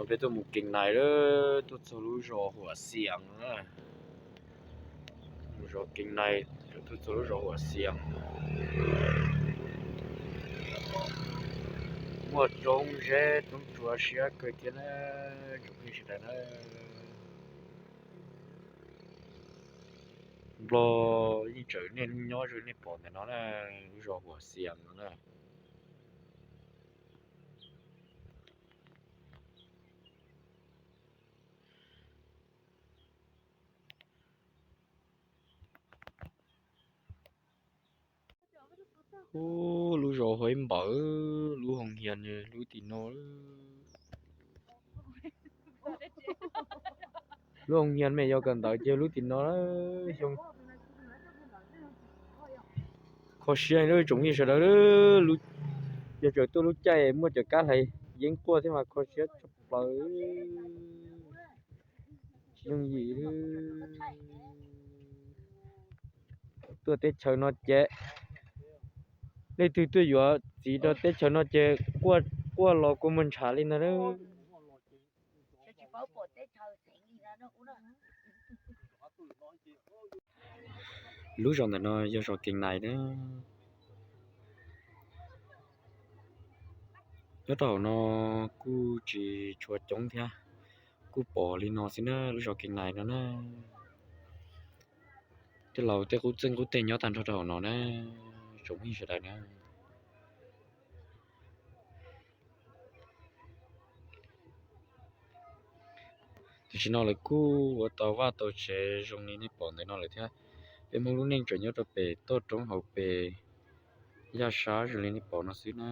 Peb tuaj mus Kees Nais lawm, tuaj txog lub zos Huam Xias na. Mus zos Kees Nais, tuaj txog lub zos Huam Xias. Muaj roob zeb roob tsuas siab kawg thiab na, tsoom phooj ywg sawv daws na. Nplog yeej tseem niaj hnub nyob zoo nej pom ntawm no na, lub zos Huam Xias no na. Ub, lub zos Huam Xias npawm, lub hoos hias lub tim no. Lub hoos hias me yog kawm ntawv ces lub tim no. Kho siab lawm tsoom phooj ywg sawv daws, yog tseem tuaj lub caij muaj cov kab hlais yeeb quaj thiab mas kho siab tshaj plaws. Yooj yim li. Tuaj teb chaws no ces leej twg tuaj yuav txiv rau teb chaws no ces quaj los kua muag ntshav li ntag. Lub zos ntawm no yog zos Kees Nais na. Nyob rau hauv no kuj tsis tshua coob thiab, kuj pom li no xwb na, lub zos Kees Nais no na. Tej laus tej qub txeej qub teg nyob tag nrho rau hauv no na, tsoom phooj ywg sawv daws na. Tam sim no lawv kuj ua tau vaj tau tsev zoo li nej pom ntawm no lawm thiab. Peb Hmoob lub neej tseem nyob rau pem toj roob hauv pes yaj sab zoo li nej pom no xwb na.